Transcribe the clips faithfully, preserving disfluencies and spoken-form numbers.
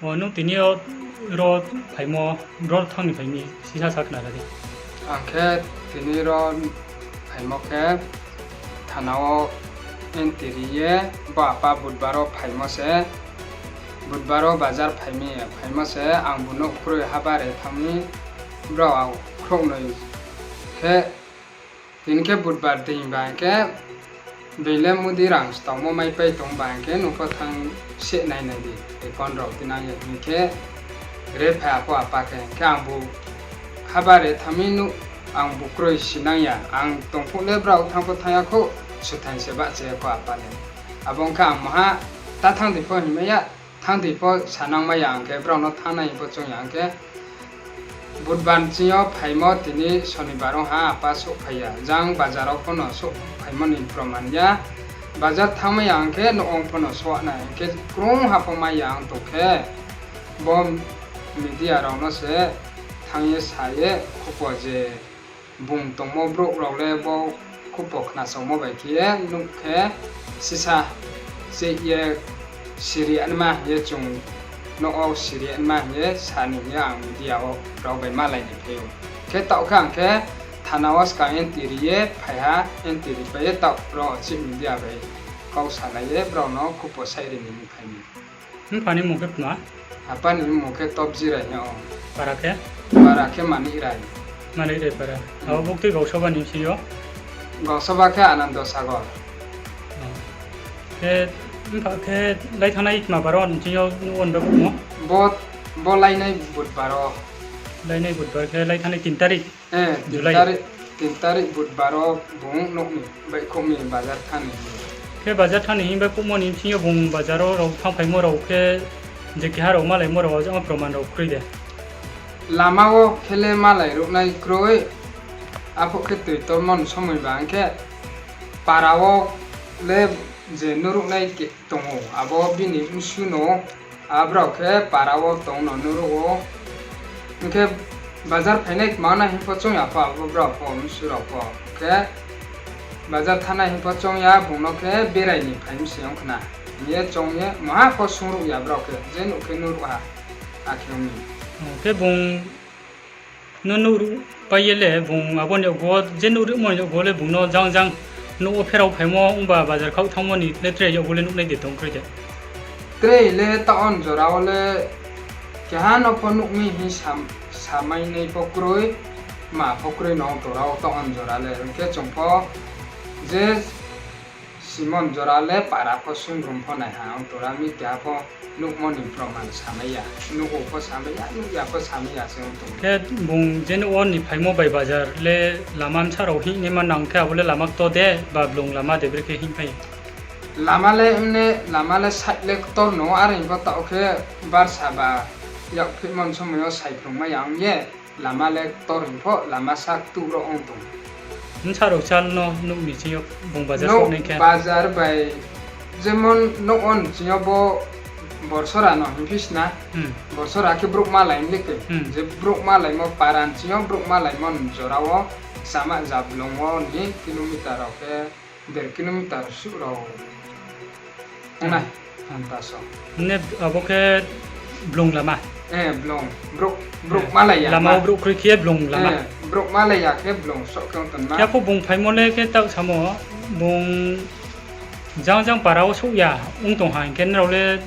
O, nung tini yo ro phaimo, bro thanng ni phai mi sisa sa khna ra di. Ang khe tini ro phaimo khe thana wo entry ye, bo apa Budbar wo phaimo se, Budbar wo bazar phai mi, phaimo se ang bu nouh kroi haba re thanng mi, brao ang khrouhnoi khe, tini khe Budbar dei ba hing khe, being le mudi rang staomo maipai tong ba hing khe nung pho thanng se nai nai di, account rao tinang ye hing khe, re phai apho apa khe, hing khe ang bu haba re thanng mi, ang bu kroi sinang ya, ang tong phuh le brao thanng pho thanng ya khou, suthai se bahcha ya khou apa le. Abo ong khe ang maha ta thanng di pho hingmai ya, thanng di pho sanang mai ya, ang khe brao no thanng nai hing pho choung ya, ang khe Budbar ching yo phaimo tini Sonibar ong ha, apa souhphai ya, jang bazar wo pho no souhphaimo ni proman ya, bazar thanngmai ya ang khe nouh ong pho no souh nai, ang khe krungha pho mai ya ang tong khe, bo media rao no se thanng ye sa ye khupo je bung tongmo brouh rao le bo khupo khnasaomo bai khe ye nuh khe sisa cheih ye siri anma hing ye chung nouh wo siri anma hing ye sa ni hing ye ang media wo rao bai malai ni phai ou. Khe taoh khe ang khe thana wo skang entry ye phai ha, entry pai ye taoh ro chih media bai kau salai ye brao no khupo saih ri ni hing phai mi. Mpha ni mmung khe tma? Apa ni mmung khe Topjirai hing ou. Para khe? Para khe Manik Rai. Manik Rai para. Abo buktui Gausoba ni bsing yo? Gausoba khe Anando Sagor. Khe mpha khe lai thanngnai tma bar wo nching yo nuh wo ni ba kuhmo? Bo, bo lainai Budbar wo. Lainai Budbar khe lai thanngnai tin tarik? July. Tin tarik Budbar wo bung nouh ni baihkhouh mi bazar thanng ni hing. Khe bazar thanng ni hing baihkhouhmo ni bsing yo bung bazar wo rao thanngphaimo rao khe je keha rao malaimo rao ajama proman rao kroi de? Lama wo khe le malai ruhnai kroi, aphuh khe toi tormo ni somoi ba hing khe para wo le je nuhruhnai tong ou, abo bini bsu no, abrao khe para wo tong no nuhruh ou. Hing khe bazar phainai kma nai hing pho choung ya pho, abo brao pho, bsu rao pho. Khe bazar thanngnai hing pho choung ya, bung no khe berai ni phai mi se ong khna hing ye choung ye maha pho sungruh ya brao khe, je nuh khe nuhruh ha, akhe ong mi. Khe bung no nuhruh pai ye le bung abo ni yakgu wo, je nuhruhmo ni yakgu wo le bung no jang jang nouh wo pherao phaimo ongba bazar khaoh thanngmo ni le tre yakgu le nuhnai de tong kroi de? Tre le taoh on jora wo le keha no pho nuh mi hing sa, samainai pho kroi, ma pho kroi no ong tongra wo taoh on jora le. Hing khe chung pho je simon jora le para pho sungbrum pho nai ha, ong tongra mi keha pho nuhmo ni proman samai ya, nuh ou pho samai ya, nuh ya pho samai ya se ong tong. Khe bung je nuh wo ni phaimo bai bazar le lama bsa rao hing naima nang khe abo le lama kto de ba blung lama de brekhe hing phai? Lama le mne, lama le side le ktor no, are hing pho taoh khe barsa ba yakphihmo ni somoi yo saiphrung mai ya ong ye, lama le ktor hing pho, lama sa ktuh ro ong tong. Bsa rao chal no nuh ni ching yo bung bazar souh nai khe? Bazar bai, jemon nouh wo ni ching yo bo Borsora no hing phi sna. Borsora khe brouh malai ni le khe. Je brouh malaimo para ni ching yo brouh malaimo ni jora wo, sama ja blung wo ni kilometer rao khe der kilometer suh rao. Ong nai, antas o. Mne abo khe blung lama? Brouh malai ya. Lama wo brouh kroi khe ye blung lama. Brouh malai ya khe blung souh khe ong tongma. Khe apho bung phaimo le khe taoh samo, bung jang jang para wo souh ya ong tong ha hing khe nrao le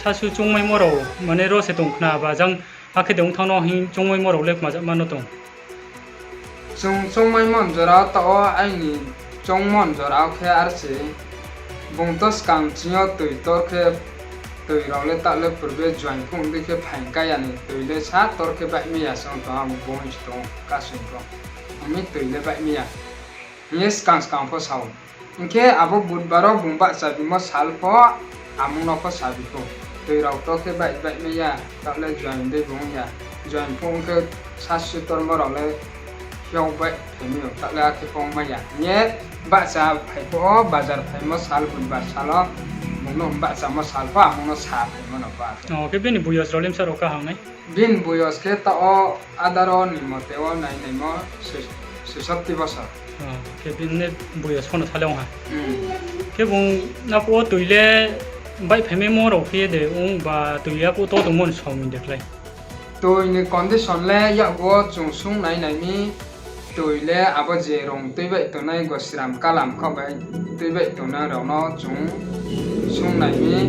sasu choungmaimo rao, mane ro se tong khna ba jang akhe de ong thanng no hing choungmaimo rao le kma jama no tong? Chung choungmaimo ni jora wo taoh wo aini choungmo ni jora wo khe ar se, bung to skang ching yo toi tor khe, toi rao le taoh le purbe joaing phung dei khe phaing kaya ni toi le sa tor khe baihmai ya se ong tong, ang bung se tong kasung pho. Ang mi toi le baihmai ya hing ye skang skang pho sa ou. Hing khe abo Budbar wo bung bahcha bimo sal pho, amung no pho sa bi khou. Toi rao to khe baih, baihmai ya, taoh le joaing dei bung ya. Joaing phung khe sasu tormo rao le hiao baih phai mi ou, taoh le akhe pho ongmai ya hing ye bahcha phai pho, bazar phaimo sal, Budbar sal wo bung no bahchamo sal pho amung no sa phaimo no pho akhe. O, khe bini boyos rao le bsa rao kaham nai? Bini boyos khe taoh wo adaro ni mote wo nai naimo se-, sesatti bosor. Khe bini boyos pho no sa le ong ha. Khe bung naphuh wo toi le Baihphaimaimo rao khe ye de ong ba toi ya phuh to tongmo ni somoi de klái? Toi ni condition le yakgu wo chung sung nai nai mi, toi le abo je rong tuibaih tongnai Gosiram Kalam khaoh bai tuibaih tongnai rao no chung sung nai mi,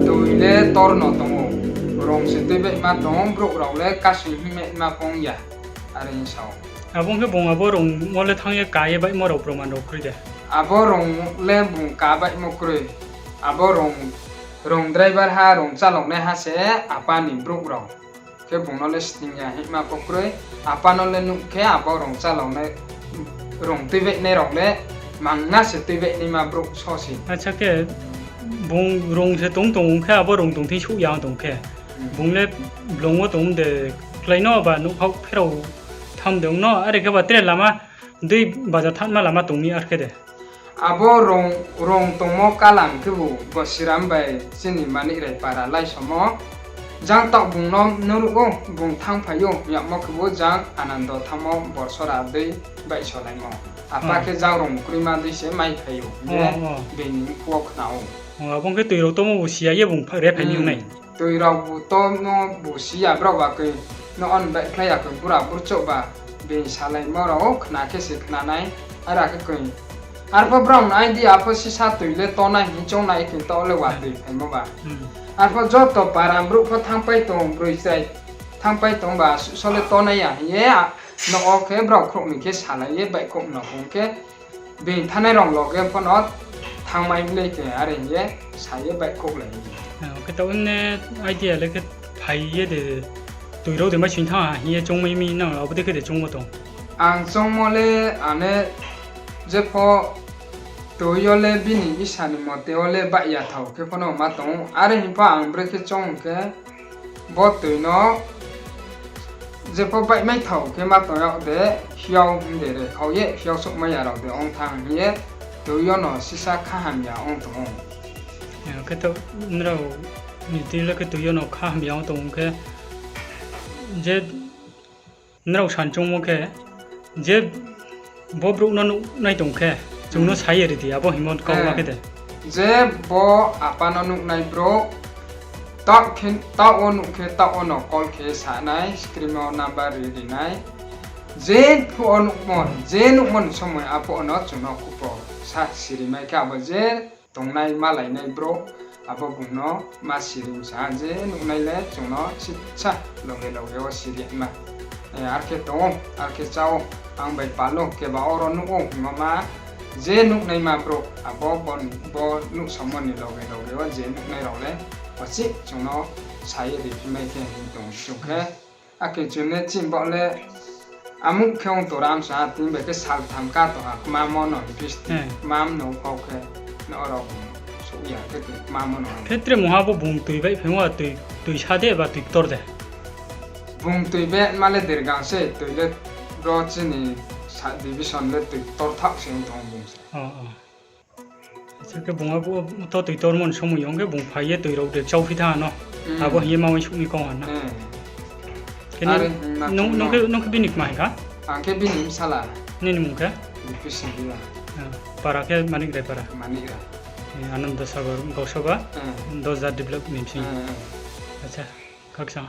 toi le tor no tong ou. Rong se tuibaihma tong ou, brouh rao le kasing hingmaima phong ya, are hing sa ou. Abo ong khe bung abo rong wo le thanng ye ka ye baihmo rao proman rao kroi de? Abo rong le bung ka baihmo kroi. Abo rong, rong driver ha, rong chálaonaiha se apa ni brouh rao. Khe bung no le sning ya hingma pho kroi. Apa no le nuh khe abo rong chálaonai, rong tuibaihnai rao le mangna se tuibaihnaima brouh so se. Acha khe, bung rong se tong tong ong khe, abo rong tong thing souh ya ong tong khe, bung le blong wo tong de, klái no ba nouhkhaoh pherao tham de ong no, are khe ba tre lama, dei bazar thanngma lama tong mi ar khe de. Abo rong, rong tongmo kalam khebu Gosiram bai chini Manik Rai para laisomo. Jang taoh bung no nuhruh ou, bung thanngphai ou, yagmo khebu jang Anando thanngmo borsora dei baihsolaimo. Apa khe jang rong kroima dei se maiphai ou, je bini mkhu wo khna ou. Abo ong khe toi rao tomo bu si ya ye bung re phai mi ong nai. Toi rao bu tomo bu si ya, brao ba koi no on baihkhlai ya koi, bura burchouh ba bini salaimo rao khna khe se khna nai, ara khe koi. Arpho brao no idea pho sisa toi le tonai hing choung nai khe, taoh le wa toi phaimo ba. Arpho joto para brouh pho thanngpai tong, broi chrai thanngpai tong ba, suhso le tonai ya hing ye, no wo khe brao khrouh ni khe salai ye baihkhouh no hing khe, bini thanai rao loge pho no thanngmai le khe, are hing ye sa ye baihkhouh lai. Khe taoh mne idea le khe phai ye de, toi rao de mai sing thanng ha hing ye choungmai mi nang abo dei khe de choungmo tong? Ang choungmo le ane jepho toi yo le bini isa ni mote wo le baih ya thao khe pho no ma tong ou. Are hing pho ang brekhe choung khe, bo toi no jepho baihmai thao khe ma tong yag de, hiao hing de re khao ye, hiao souhmai ya rao de ong thanng hing ye, toi yo no sisa kha hamya ong tong ou. Khe to nrao ni tui le khe toi yo no kha hamya ong tong khe, je nrao san choungmo khe, je bo brouh no nuhnai tong khe, chung no sa ye ri di, abo hingmo kauma khe de. Je bo apa no nuhnai brouh, taoh wo nuh khe taoh wo no call khe sa nai, screen wo number ri ri nai. Je phuh wo nuhmo, je nuhmo ni somoi aphuh wo no chung no khupo sa siri mai khe, abo je tongnai malainai brouh, abo bung no ma siri sa ha, je nuhnai le chung no sisa loge loge wo siri ma. Ar khe tong ou, ar khe chá ou, ang bai pal ou, keba oro nuh ou hingmo ma, je nuhnaima brouh, abo bo nuhsaomo ni loge loge wo je nuhnai rao le, uchih chung no sa ye ri phi mai khe hing tong chung khe. Akhe chung ne chini baoh le amuh khe ong to ram sa ha, tini bai khe sal tham ka tong ha, kmamo no hing phi sti, kmam no kau khe, no oro bung souh ya khe tong kmamo no. Khe tre mungha bo bung toi baihphai ou, toi, toi sa de ba toi ktor de? Bung toi baihma le dergang se, toi le bro chini sa division le toi ktor thaoh se ong tong bung se. Acha khe bung abo to toi tormo ni somoi yo ong khe bung phai ye toi rao de chauphi thanng ha no. Abo hing ye ma uaingsouh ni kau ha na. Khe nung khe bini kma hing kha? Ang khe bini bsala. Nini mung khe? Para khe Manik Rai para. Anando Sagar Gausoba, Dosda develop ni bsing. Acha, khakchang.